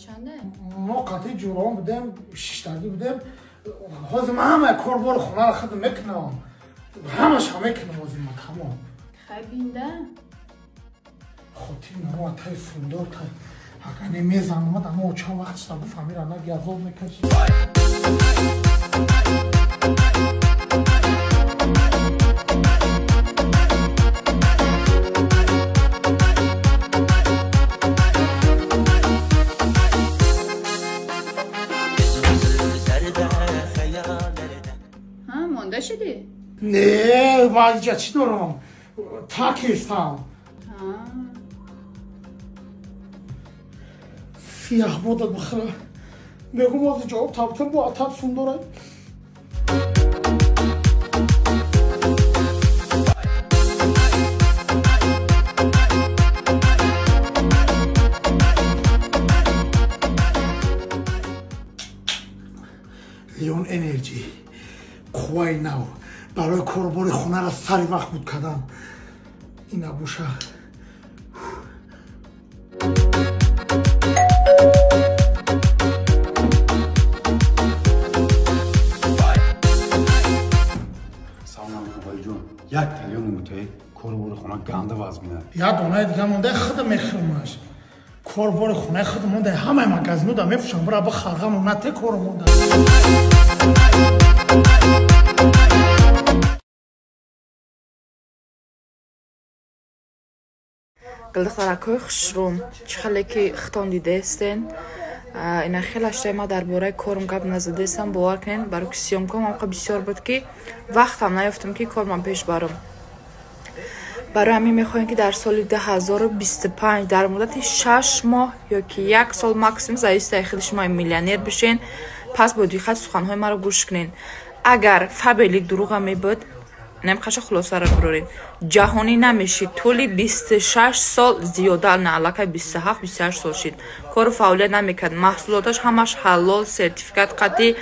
чанде? Мо қати ҷурон будем, шиштагӣ будем. Ҳозир ман ҳамаи корбори хонаро худам мекунам. Ҳамаша мекунам ҳозир ман тамом. Хай бинда. Хотир намо атай сундор тай. Агар не мезанам, ама чанд вақт шуда гуфт амира наги азоб мекаши. Монда шудӣ? Не, ман инҷа чӣ дорам? Такистам. Сиях бодат бихӯра. Мегум ҳозир ҷавоб табтам бо атат сундорай. Леон Энерҷи қувваи нав барои корбори хонаро сари вақт буд кардан. Ина боша. Салом алейкум байҷон. Як тальён мутаи корбори хона ганда вазм минад. Як донаи дига монда худам мехӯрмаш. Корбори хонаи худам монда ҳамаи магазинуда мефурӯшам. Бира бихарғам нате кор монда. Гулдухтаракҳои хушрӯм, чӣ хеле ки хитон дидаестен, ина хеле аштаи ма дар бораи корм гап назадаестам, бовар кунед, барои ки съёмкам ҳамқа бисёр буд ки вақтам наёфтам ки кормам пеш барам. Барои ҳамин мехоҳем ки дар соли 2025 дар муддати 6 моҳ ё ки як сол максимум зависит худи шумо миллионер бишен. Пас бо диққат суханҳои маро гӯш кунед. Агар Фаберлик дурӯға мебуд, немқаша хулосаро бироред. Ҷаҳонӣ намешид. Тӯли 26 сол зиёда, на аллакай 27-28 сол шид. Кору фаъолият намекард. Маҳсулоташ ҳамаш ҳалол, сертификат қатъӣ.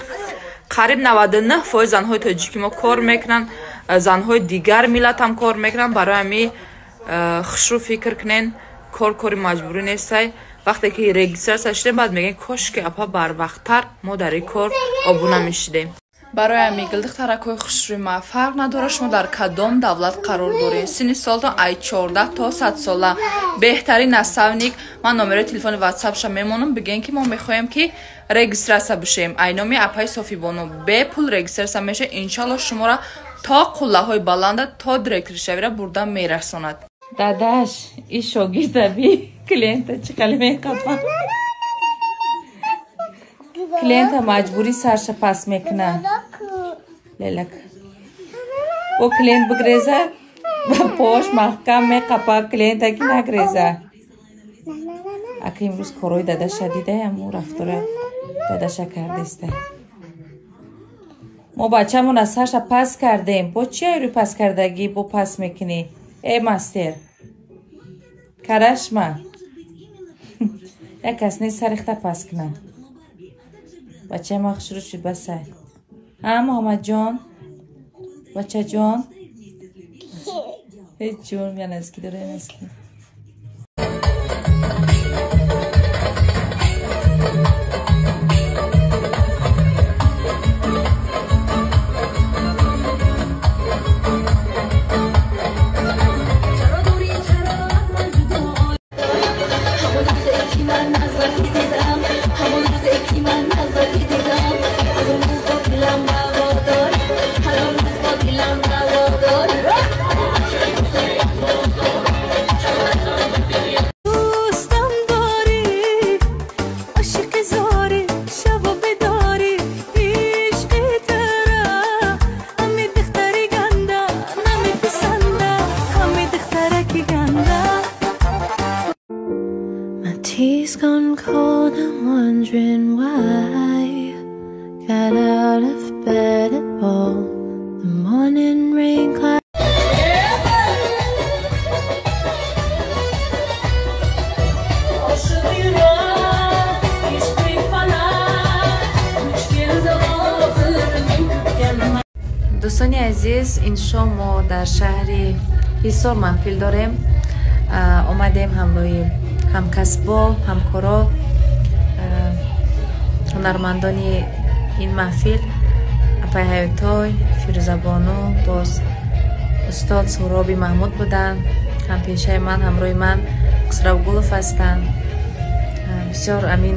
Қариб 99% занҳои тоҷики мо кор мекунанд, занҳои дигар миллат ҳам кор мекунанд. Барои ҳамин хушрӯ фикр кунед, кор кори маҷбурӣ нестай. Вақте ки регистратсия шудем, баъд мегӯем кош ки апа барвақттар мо дар ин кор обуна мешидем. Барои ҳамин гулдухтаракҳои хушрӯи ма фарқ надорад шумо дар кадом давлат қарор доред. Синни солтон ай 14 то 100 сола. Беҳтарин наставник, ман номерои телефони ватсапша мемонам, бигӯем ки мо мехоҳем ки регистратсия бишем. Ай номи апаи Софибону бепул регистратсия мешавад. Иншалло шуморо то қуллаҳои баланда, то директоршавиро бурда мерасонад. Дадаш, и шогирдаби клиента чӣ хеле меқапа. Клиента маҷбурӣ сарша пас мекуна. Лелак. Бо клиент бигреза, ба пош маҳкам меқапа, клиента ки нагреза. Ака имрӯз корои дадаша дидаям, ӯ рафтора дадаша кардеста. Мо бачамон аз сарша пас кардем. Бо чи айрӯи пас кардагӣ бо пас мекунӣ? Э мастер. Карашма. Як кас нест сарихта пас куна. Бачаи ма хушрӯ шуд басай. А Муҳаммадҷон, бачаҷон. Ҳеҷ ҷон я наздики дора, я наздики. Tea's gone cold, I'm wondering why got out of bed at all. The morning rain cloud. Дӯстони азиз, ин шом мо дар шаҳри Ҳисор маҳфил дорем. Омадем ҳамроҳи ҳамкасбо, ҳамкоро. Ҳунармандони ин маҳфил апай Ҳаётой, Фирӯзабону, боз устод Суҳроби Маҳмуд буданд. Ҳампешаи ман, ҳамроҳи ман Хусравгулов ҳастанд. Бисёр амин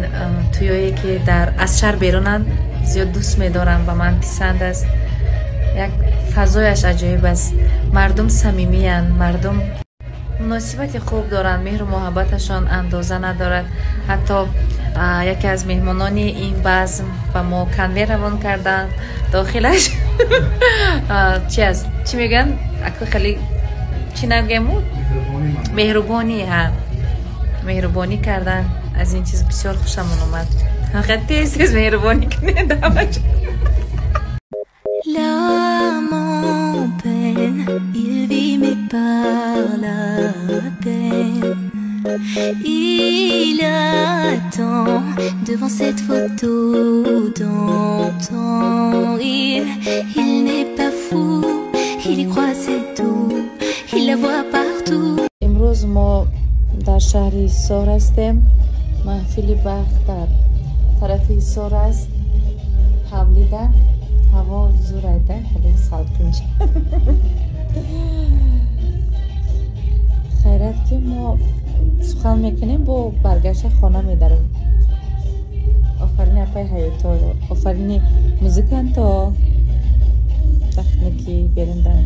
тӯёе ки дар аз шаҳр берунанд, зиёд дӯст медорам, ба ман писанд аст. Як фазояш аҷоиб аст, мардум самимиянд, мардум муносибати хуб доранд, меҳру муҳаббаташон андоза надорад. Ҳатто яке аз меҳмонони ин базм ба мо конвер равон карданд, дохилаш чи аст, чӣ мегӯянд, аку хеле чӣ нагӯему, меҳрубонӣ, ҳа, меҳрубонӣ карданд. Аз ин чиз бисёр хушамон омад. Ҳақиқат тез тез меҳрубонӣ кунед ҳамаҷо. L'âme en peine, il vit mais par la peine. Il attend devant cette photo d'antan. Il n'est pas fou, il y croit, c'est tout. Il la voit partout. Имрӯз мо дар шаҳри Ҳисор ҳастем. Маҳфили бахт дар тарафи Ҳисор аст. Ҳавлида ҳаво зурайда, хеле салқин. Хайрат ки мо сухан мекунем, бо баргашта хона медарем. Офарини апай Ҳаёто, офарини музиканто, техники бериндан.